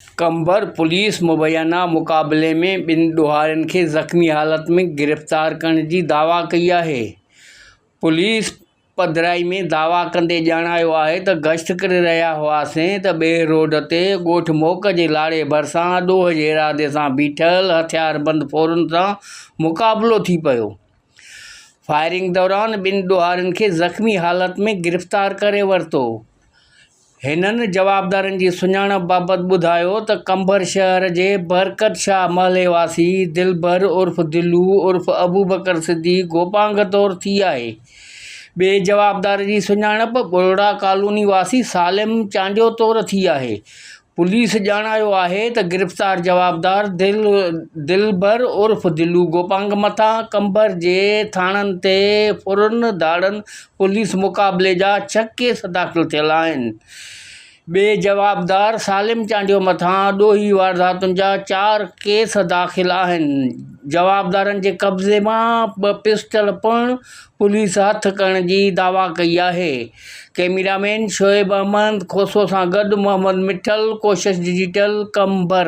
Qambar police مبينا مقابلي ۾ ٻن ڏوهارين کي زخمي حالت ۾ گرفتار ڪرڻ جي دعويٰ ڪئي آهي. پوليس پڌرائي ۾ دعويٰ ڪندي ڄاڻايو آهي ته گشت ڪري رهيا هئاسين ته ٻئي روڊ تي ڳوٺ موڪ جي لاڙي ڀرسان ڏوهه جي ارادي سان بيٺل هٿياربند ڦورن سان مقابلو ٿي پيو. فائرنگ دوران ٻن ڏوهارين کي زخمي حالت ۾ گرفتار ڪري ورتو. هنن جوابدارن جي سڃاڻپ بابت ٻڌايو ته قمبر شهر جي برڪت شاهه محلي واسي دلبر عرف دلو عرف ابوبڪر صديق گوپانگ طور ٿي آهي. ٻئي جوابدار جي سڃاڻپ ٻرڙا ڪالوني واسي سالم چانڊيو طور ٿي آهي. پوليس ڄاڻايو آهي ته گرفتار جوابدار دلبر عرف دلو گوپانگ مٿان قمبر جي ٿاڻن تي ڦرن ڌاڙن پوليس مقابلي جا ڇهه ڪيس داخل ٿيل آهن. ٻئي جوابدار سالم چانڊيو مٿان ڏوهي وارداتن جا چار ڪيس داخل آهن. جوابدارن جي قبضي مان ٻه پسٽل پڻ پوليس هٿ ڪرڻ جي دعويٰ ڪئي آهي. ڪئميرا مين شعيب احمد کوسو سان گڏ محمد مٺل، ڪوشش ڊجيٽل، قمبر.